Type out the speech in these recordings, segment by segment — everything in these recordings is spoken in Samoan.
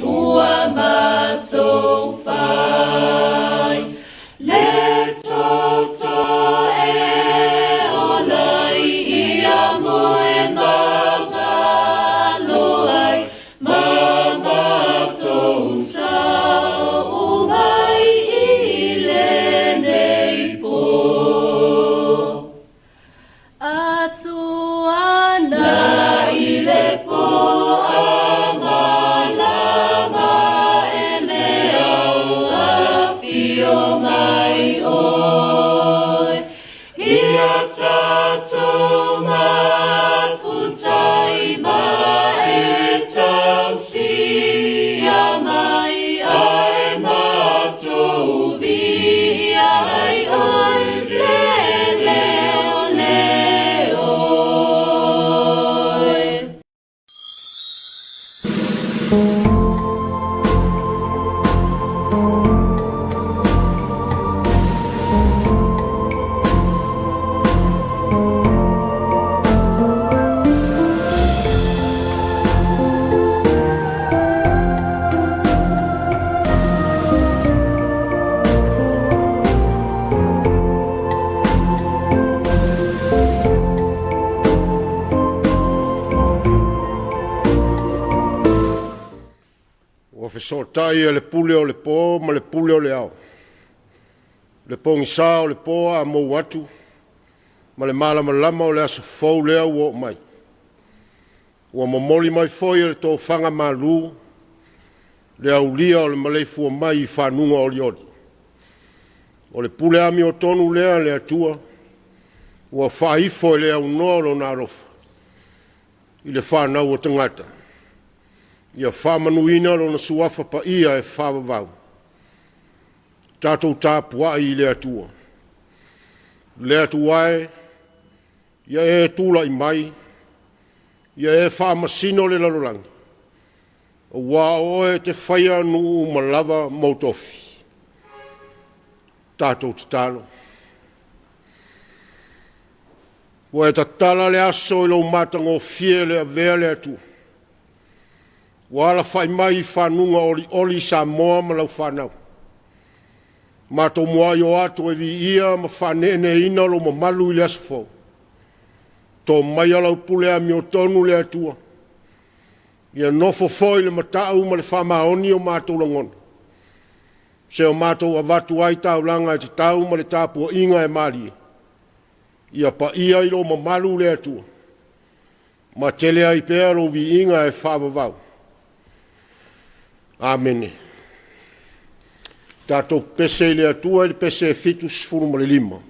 Ua matou fai le toto e ola ai ia moe magalo ai ma matou sao mai i lenei po. Atua na i le po a malama e le ao afio mai oe. Ia tatou mafuta i ma e tausia mai ai matou via ai oe le leo leo oe. Ua fesootai le pule o le po ma le pule o le ao, le pogisa o le po a mou atu ma le malamalama o le aso fou lea ua oo mai. Ua momoli mai foi e le tofaga malu le aulia o le maleifua mai i faguga olioli. O le pule amiotonu lea a le Atua ua faaifo e le aunoa Lona alofa i le fanau a tagata, ia faamanuina Lona Suafa Paia e faavavau. Tatou tapuai i le Atua. Le Atua e, ia e tulai mai, ia e faamasino le lalolagi, aua o Oe e te faia nuu uma lava mou tofi. Tatou tatalo. Ua e tatala le aso i lou matagofie le avea le Atua, ua alafai mai i faguga olioli Samoa ma lau fanau. Matou muai o atu e viia ma faaneeneeina lou mamalu i le aso fou. To maia lau pule amiotonu le Atua, ia nofo foi le mata'u ma le faamaoni o matou lagona, seia matou avatu ai taulaga e tatau ma le tapuaiga e malie, ia paia i lou mamalu le Atua, ma tele ai pea lou viiga e faavavau. Amene. Tatou pepese i le Atua i le pese 75.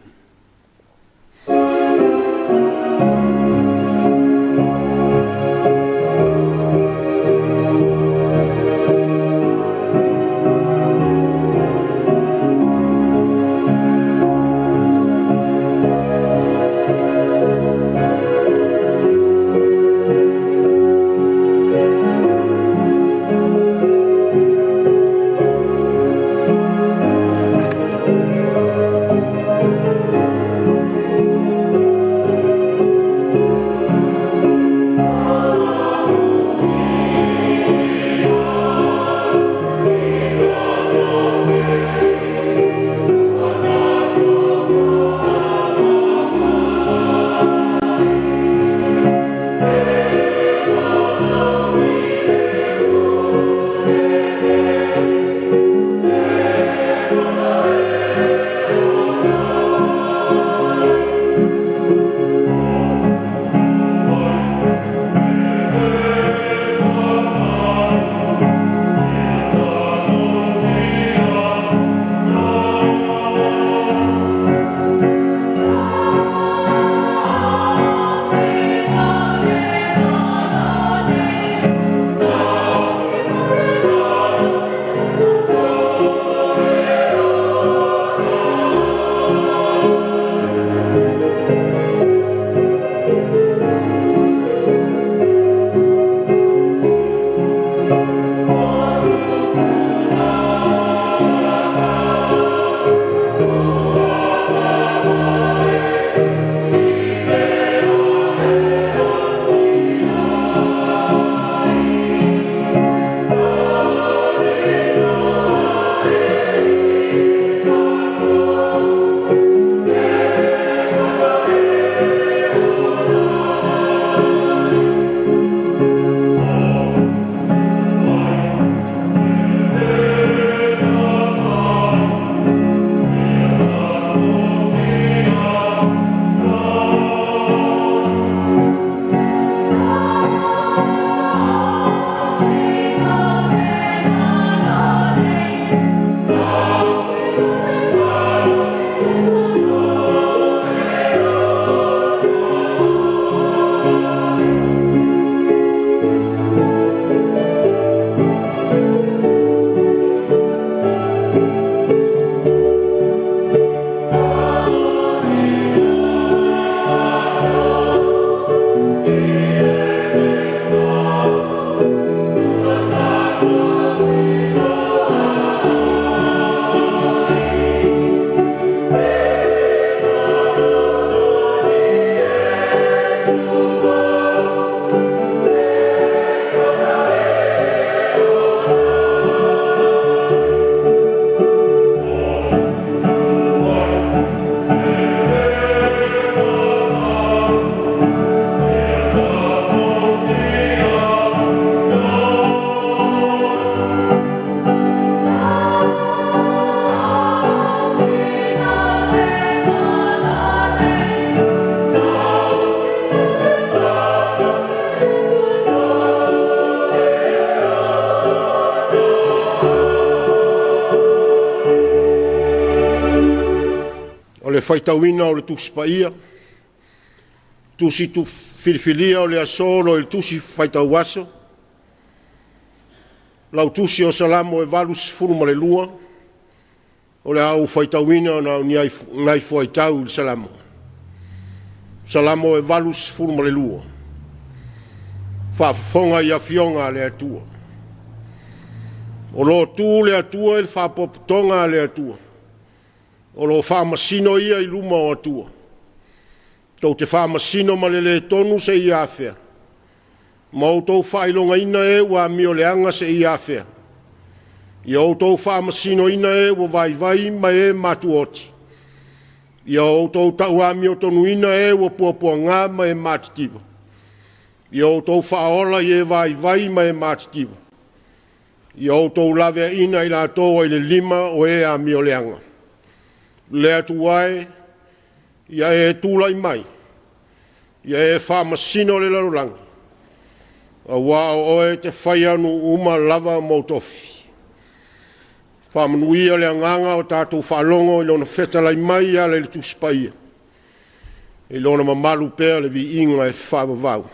le faitauina o le Tusi Paia, Tusi Filifilia o le aso o lo o i le Tusi Faitau Aso, lau Tusi o Salamo e 82, o le a ou faitauina na o ni nai fuaitau i le Salamo. Salamo e 82, faafofoga i Afioga a le Atua. O lo o tu le Atua i le faapotopotoga a le Atua, o lo o faamasino Ia i luma o Atua. Tou te faamasino ma le le tonu seia afea? Ma outou faailogaina e ua amioleaga seia afea? Ia outou faamasinoina e ua vaivai ma e matuoti. Ia outou tauamiotonuina e ua puapuaga ma e matitiva. Ia outou faaola i e vaivai ma e matitiva. Ia outou laveaiina i latou ai le lima o e amioleaga. Le Atua e, ia e tulai mai, ia e faamasino le lalolagi, aua o Oe e te faia nuu uma lava ma ou tofi. Faamanuia le Agaga o tatou faalogo i Lona fetalai mai e ala i le Tusi Paia, i Lona mamalu pea le viiga e faavavau.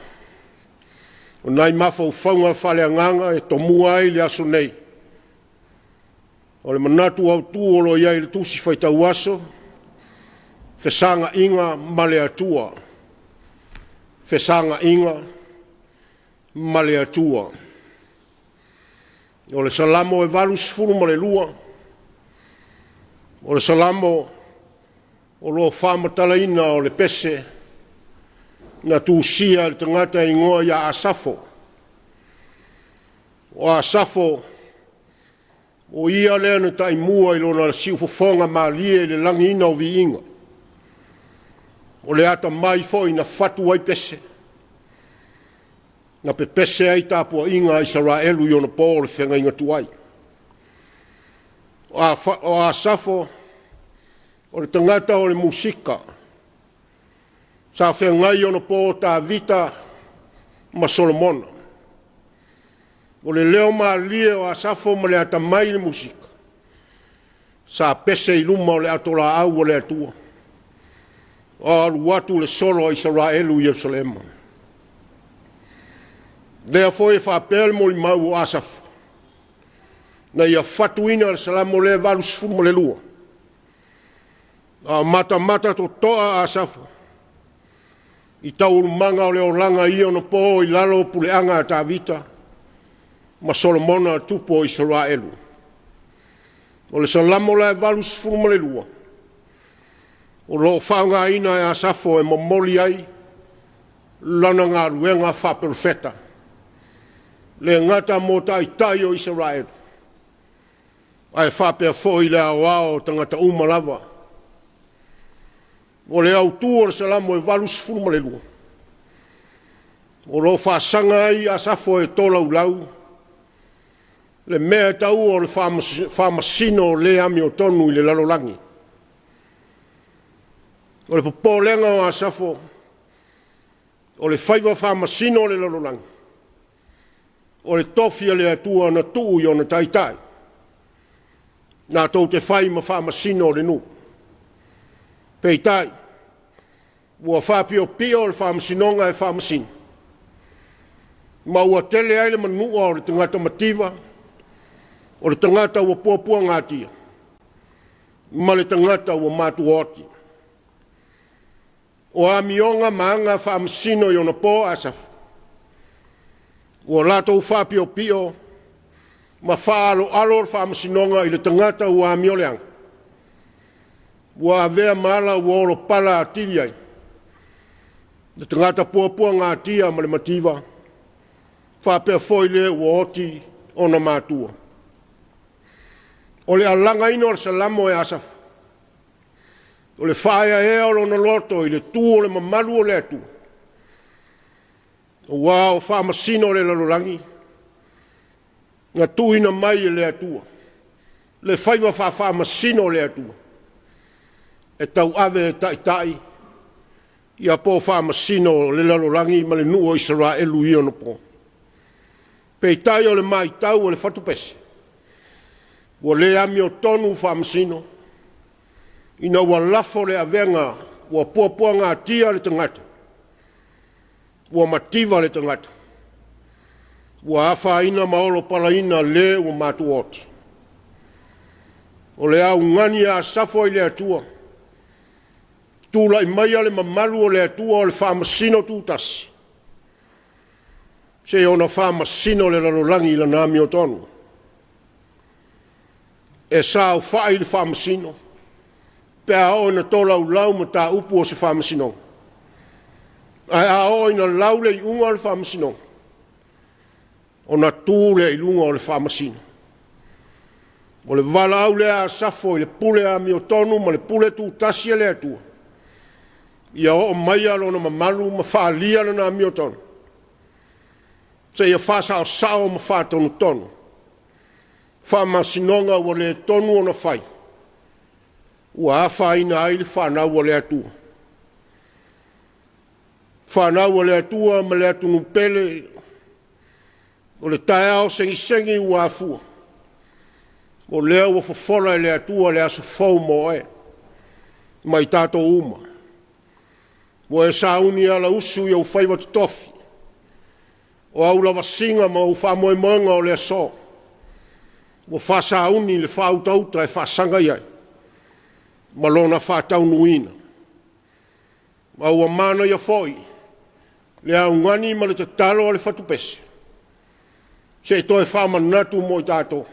O nai mafaufauga faaleagaga e tomua ai le aso nei, o le manatu autu o lo o i ai i le Tusi Faitau Aso, Fesagaiga ma le Atua, fesagaiga ma le Atua. O le Salamo e 82, o le Salamo o lo o faamatalaina o le pese na tusia e le tagata e igoa ia Asafo. O Asafo o ia lea na taimua i lona siufofoga malie i le lagiina o viiga, o le atamai foi na fatu ai pese, na pepese ai tapuaiga a Isaraelu i ona po o le feagaiga tuai. O Asafo o le tagata o le musika, sa feagai i ona po o Tavita ma Solomona. O le leo malie o Asafo ma le atamai i le musika, sa pese i luma o le atolaau a le Atua a o alu atu le solo a Isaraelu i Yerusalema. O lea foi e faapea le molimau a Asafo, na ia fatuina le Salamo lea 82, a o matamata totoa Asafo i taualumaga o le olaga i ona po i lalo o puleaga a Tavita ma Solomona, tupu o Isaraelu. O le Salamo la e 82, o lo o faaaogaina e Asafo e momoli ai lana galuega faa-Perofeta, e le gata mo Taitai o Isaraelu, ae faapea foi le aoao o tagata uma lava. O le autu o le Salamo e 82, o lo o faasaga ai Asafo e tolaulau le mea e taua o le faamasino le amiotonu i le lalolagi. O le popolega o Asafo, o le faiva faamasino o le lalolagi, o le tofi a le Atua na tuu i ona taitai, latou te fai ma faamasino o le nuu. Peitai, ua faapiopio le Faamasinoga e faamasino, ma ua tele ai le manua o le tagata mativa, o le tagata ua puapuagatia, ma le tagata ua matuaoti. O amioga ma aga faamasino i ona po Asafo, ua latou faapiopio ma faaaloalo le Faamasinoga i le tagata ua amioleaga, ua avea ma ala ua olopala atili ai le tagata puapuagatia ma le mativa, faapea foi le ua oti ona matua. O le alagaina o le Salamo e Asafo, o le faaeaea o lona loto i le tu o le mamalu o le Atua, aua o faamasino o le lalolagi, na tuuina mai e le Atua le faiva faafaamasino a le Atua, e tauave e taitai ia po o faamasino o le lalolagi ma le nuu o Isaraelu i ona po. Peitai o le matau a le fatupese, ua le amiotonu faamasino, Ina ua lafo le avega ua puapuagatia le tagata, ua mativa le tagata, ua afaina ma olopalaina le ua matuaoti. O le augani a Asafo i le Atua, tulai maia le mamalu o le Atua o le Faamasino Tutasi, seia ono faamasino le lalolagi i lana amiotonu. E saofai le Faamasino pe a oo ina tolaulau mataupu o se Faamasinoga, ae a oo ina lau le iuga o le Faamasinoga, ona tu lea i luga o le Faamasino. O le valaau lea a Asafo i le pule amiotonu ma le pule tutasi a le Atua, ia oo maia Lona mamalu ma faaalia Lana amiotonu seia faasaosao ma faatonutonu faamasinoga ua le tonu ona fai, ua afaina ai le fanau a le Atua. Fanau a le Atua ma le atunuu pele, o le taeao segisegi ua afua, o lea ua fofola e le Atua le aso fou mo oe ma i tatou uma. Ua e sauni e alausu i ou faiva totofi, o au lavasiga ma ou faamoemoega o le aso, ua faasauni le faautauta e faasaga i ai ma lona faataunuuina. Ma ua manaia foi le augani ma le tatalo a le fatupese, se i toe faamanatu mo i tatou,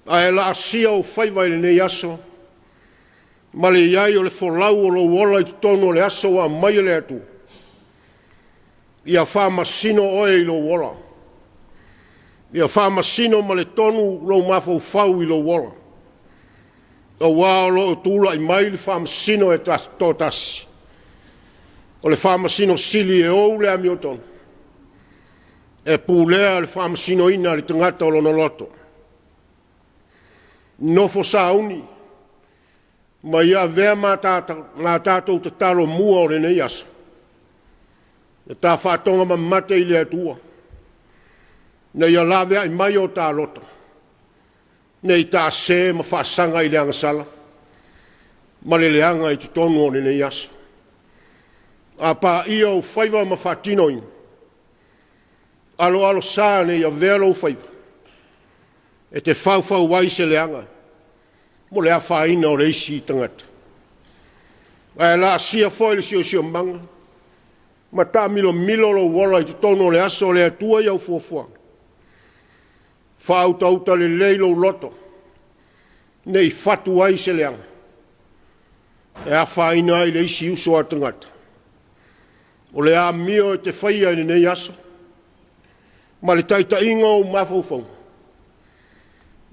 ae laasia ou faiva i lenei aso ma le i ai o le folau o lou ola i totonu o le aso ua aumai e le Atua, ia faamasino oe i lou ola, ia faamasino ma le tonu lou mafaufau i lou ola, aua o lo o tulai mai le Faamasino e toatasi, o le Faamasino Sili e ou le amiotonu, e pulea le faamasinoina o le tagata o lona loto. Nofo sauni ma ia avea ma tatou tatalo mua o lenei aso, ia ta faatogamamate i le Atua ina ia laveai mai o ta loto, ne i ta se ma faasaga i le agasala ma le leaga i totonu o lenei aso. A paia ou faiva ma faatinoina, aloalosa ne i avea lou faiva e te faufau ai se leaga mo le afaina o le isi tagata. Ae laasia foi le siosiomaga ma taamilomilo lou ola i totonu o le aso a le Atua i au fuafuaga, faautauta lelei lou loto, ne i fatu ai se leaga e afaina ai le isi uso a tagata. O le amio e te faia i lenei aso ma le taitaiga o ou mafaufauga,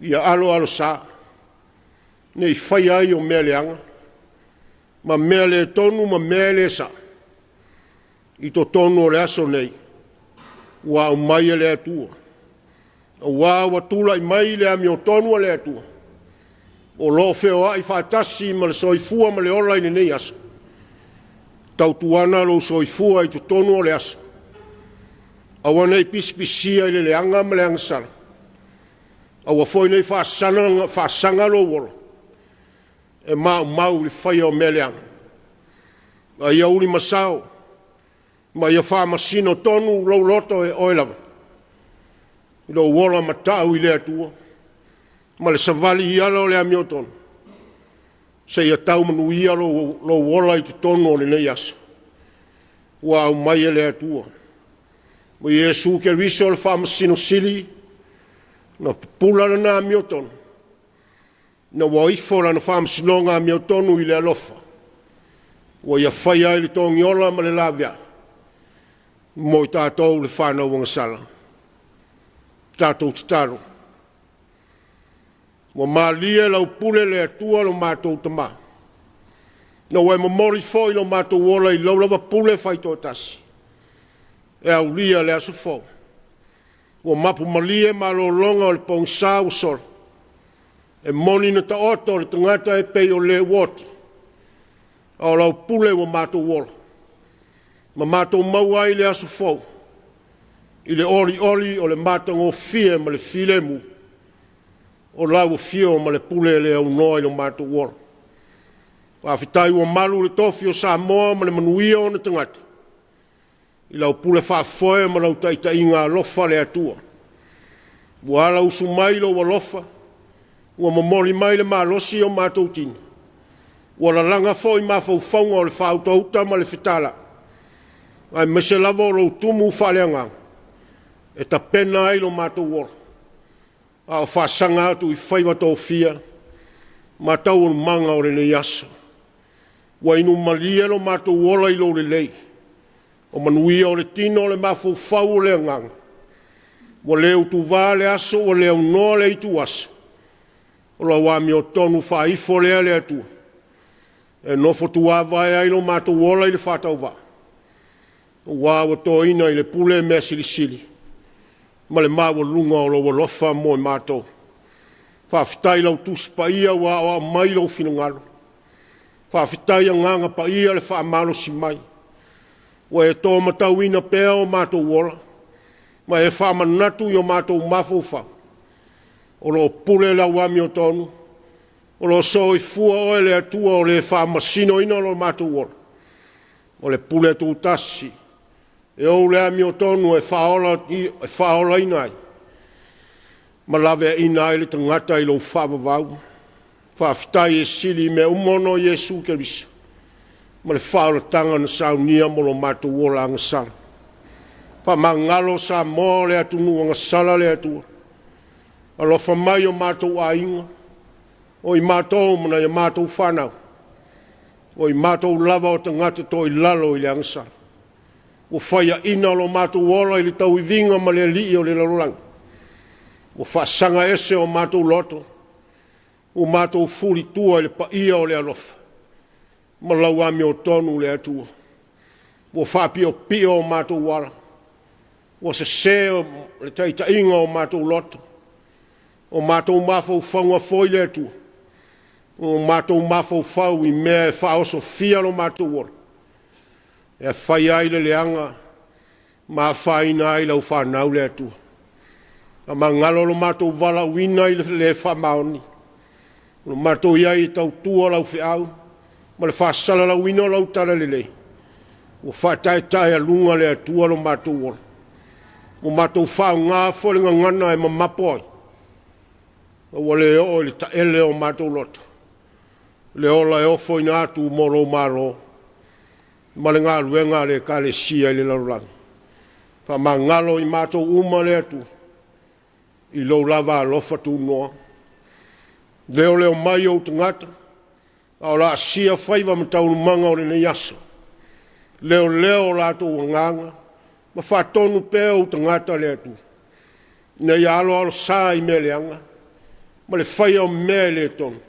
ia aloalosa, ne i faia ai o mea leaga ma mea le tonu ma mea e le sa'o i totonu o le aso lenei ua aumai e le Atua, aua ua tulai mai le amiotonu a le Atua o lo o feoai faatasi ma le soifua ma le ola i lenei aso, tautuana lou soifua i totonu o le aso, aua ne i pisipisia i le leaga ma le agasala, aua foi ne i faasaga lou ola e maumau i le faia o mea leaga, a ia ulimasao ma ia faamasino tonu lou loto e oe lava i lou ola matau i le Atua ma le savali i ala o le amiotonu seia tau manuia lou ola i totonu o lenei aso ua aumai e le Atua. O Iesu Keriso o le Faamasino Sili na pupula lana amiotonu ina ua ifo lana faamasinoga amiotonu i le alofa ua Ia faia ai le togiola ma le laveai mo i tatou le fanau agasala. Tatou tatalo. Ua malie lau pule le Atua lo matou Tama, ina ua e momoli foi lo matou ola i lau lava pule faitoatasi e aulia le aso fou. Ua mapu malie malologa o le pogisa ua sola, e moni na taoto le tagata e pei o le ua oti, a o lau pule ua matou ola ma matou maua ai le aso fou i le olioli o le matagofie ma le filemu o lau afio ma le pule le aunoa i lo matou ola. Faafetai ua malu le tofi o Samoa ma le manuia o ona tagata i lau pule faafoe ma lau taitaiga alofa le Atua. Ua alausu mai lou alofa ua momoli mai le malosi i o matou tino, ua lalaga foi mafaufauga o le faautauta ma le fetalai, aemaise lava o lou tumu faaleagaga e tapena ai lo matou ola a o faasaga atu i faiva tofia ma taualumaga o lenei aso. Ua inu malie lo matou ola i lou lelei, o manuia o le tino, o le mafaufau, o le agaga, ua le utuva le aso ua le aunoa le ituaso, o lau amiotonu faaifo lea le Atua e nofo tuavae ai lo matou ola i le faatauvaa, aua ua toina i le pule mea silisili ma le maualuga o lou alofa mo i matou. Faafetai i lau Tusi Paia ua aoao mai lou finagalo, faafetai Agaga Paia le faamalosi mai, ua e to matauina pea o matou ola ma e faamanatu i o matou mafaufau, o lo o pule lau amiotonu, o lo o soifua Oe le Atua o le faamasinoina lo matou ola. O le pule tutasi e ou le amiotonu e faaolaina ai ma laveaiina ai le tagata i lou faavavau. Faafetai e sili i mea uma ona o Iesu Keriso ma le faaolataga na saunia mo lo matou ola agasala. Faamagalo Samoa o le atunuu agasala le Atua, alofa mai i o matou aiga, o i matou ma nai a matou fanau, o i matou lava o tagata toilalo i le agasala, ua faiaina lo matou ola i le tauiviga ma le alii o le lalolagi, ua faasagaese o matou loto, ua matou fulitua i le paia o le alofa ma lau amiotonu le Atua. Ua faapiopio o matou ala, ua sese le taitaiga o matou loto, o matou mafaufauga foi le Atua, ua matou mafaufau i mea e faaosofia lo matou ola, e faia ai le leaga ma afaina ai lau fanau le Atua. Faamagalo lo matou valaauina i le le faamaoni, lo matou i ai e tautua lau feau ma le faasalalauina o lau talalelei, ua faataetaealuga le Atua lo matou ola, ua matou faaaoga foi le gagana e mamapo ai, a ua le oo i le taele o matou loto le ola e ofoina atu mo lou Malo ma le galuega a le Ekalesia i le lalolagi. Faamagalo i matou uma le Atua i lou lava alofa tunoa. Leoleo mai ou tagata a o laasia faiva ma taualumaga o lenei aso, leoleo o latou agaga ma faatonu pea ou tagata le Atua, ina ia aloalosa i mea leaga ma le faia o mea e le tonu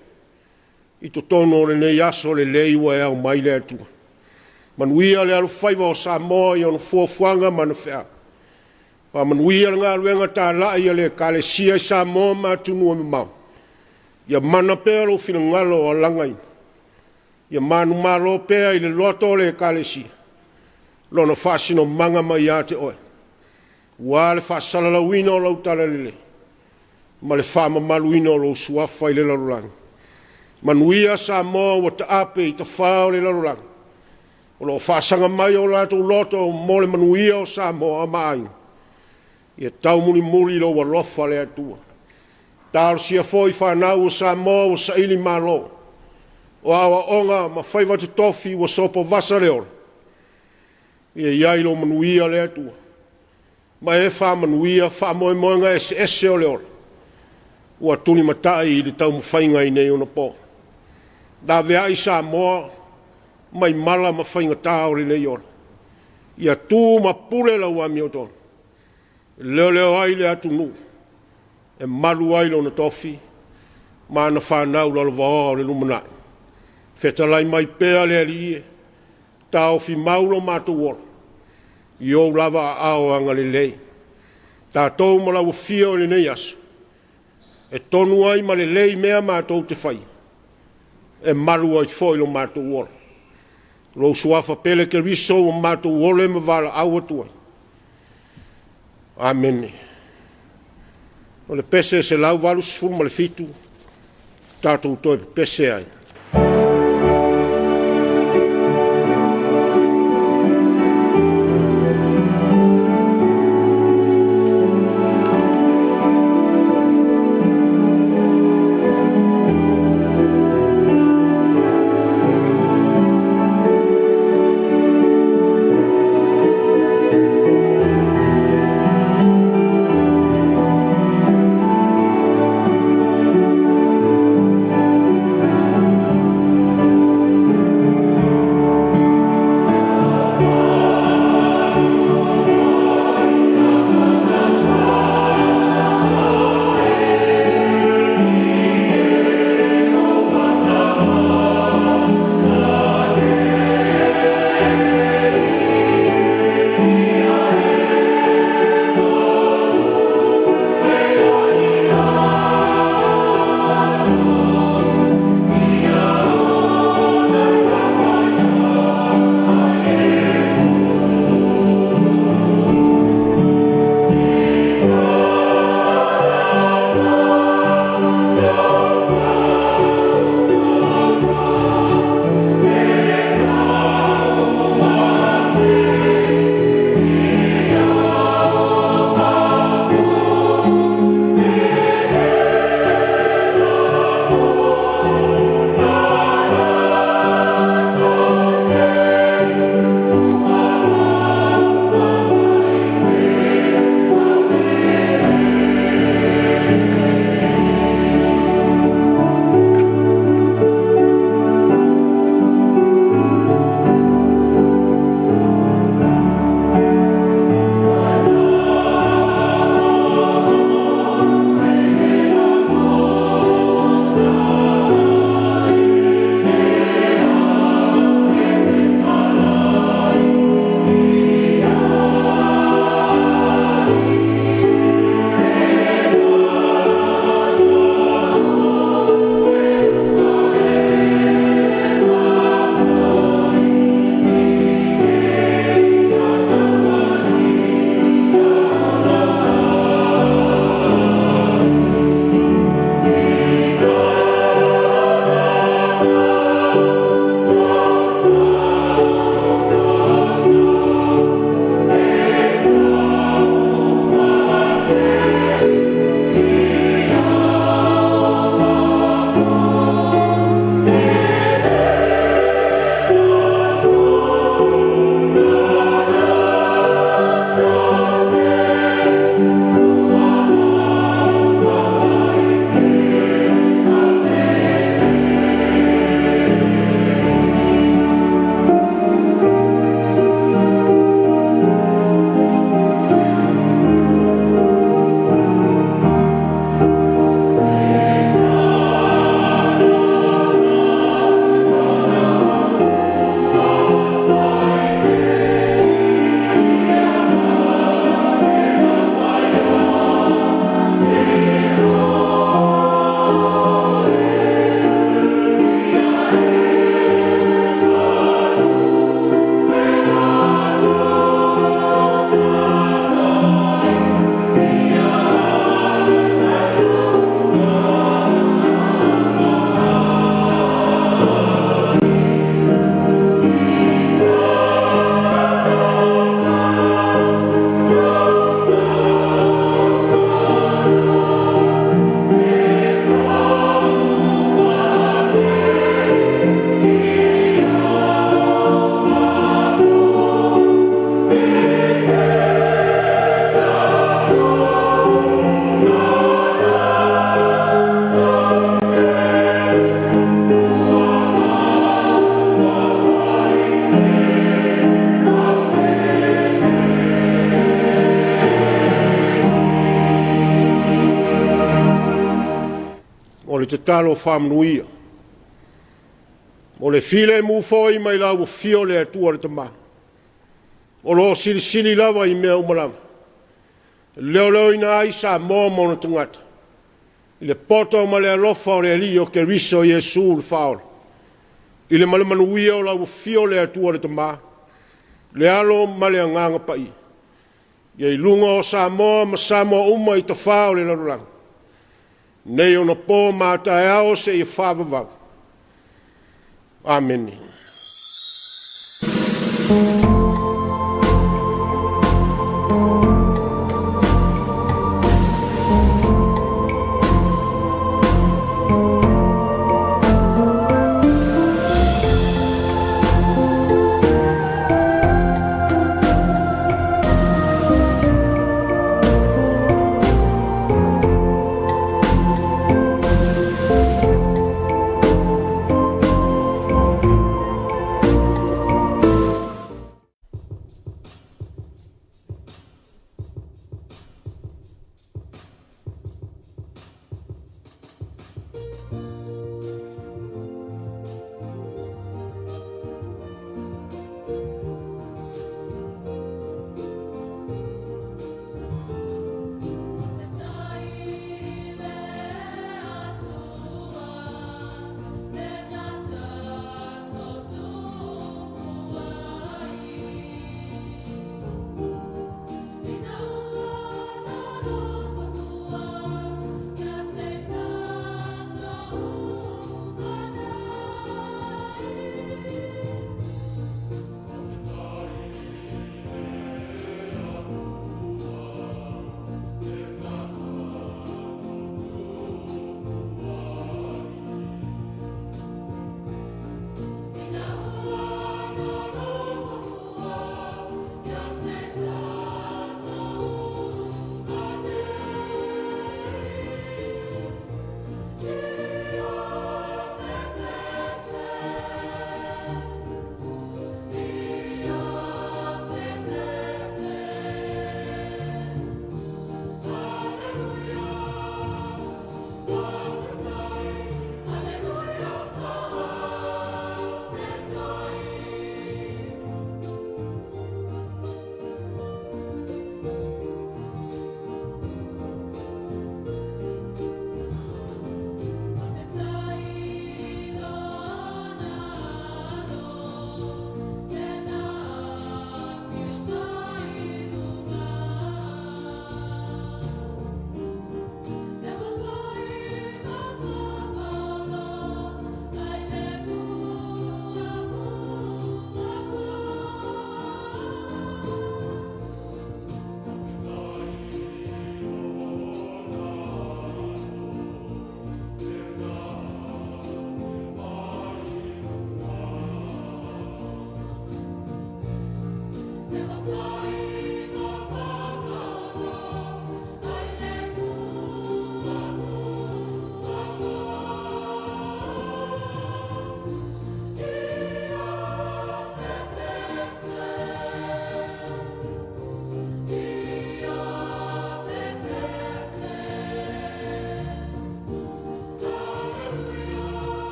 i totonu o lenei aso lelei ua e ao mai le Atua. Manuia le alofaiva o Samoa i ona fuafuaga ma ana feau. Faamanuia le galuega talai a le Ekalesia i Samoa ma atunuu e mamao. Ia mana pea lou finagalo o alagaina, ia manumalo pea i le loto o le Ekalesia lona faasinomaga mai ia te Oe, aua le faasalalauina o lau talalelei ma le faamamaluina o lou Suafa i le lalolagi. Manuia Samoa ua taape i tafa o le lalolagi o lo o faasaga mai o latou loto mo le manuia o Samoa ma aiga, ia taumulimuli lou alofa le Atua. Talosia foi fanau a Samoa ua sailimalo, o aoaoga ma faiva totofi ua sopovasa le ola, ia i ai lou manuia le Atua ma e faamanuia faamoemoega eseese o le ola ua tulimatai i le taumafaiga i nei ona po. Laveai Samoa mai mala ma faigata o lenei ola, ia tu ma pule lau amiotonu e leoleo ai le atunuu, e malu ai lona tofi ma ana fanau lalovaoa o le lumanai. Fetalai mai pea le Alii e, taofi mau lo matou ola i ou lava aao agalelei, tatou ma lau afio i lenei aso, e tonu ai ma lelei mea matou te faia, e malu ai foi lo matou ola. Lou Suafa pele Keriso ua matou ole ma valaau atu ai. Amene. O le pese 187, tatou toe pepese ai. O le tatalo faamanuia, o le filemu foi mai lau afio le Atua le Tama, o lo o silisili lava i mea uma lava, e leoleoina ai Samoa ma ona tagata i le poto ma le alofa o le Alii o Keriso o Iesu le Faaola, i le ma le manuia o lau afio le Atua le Tama, le Alo ma le Agaga Paia, ia i luga o Samoa ma Samoa uma i tafa o le lalolagi, nei ona po ma a taeao seia faavavau. Amene.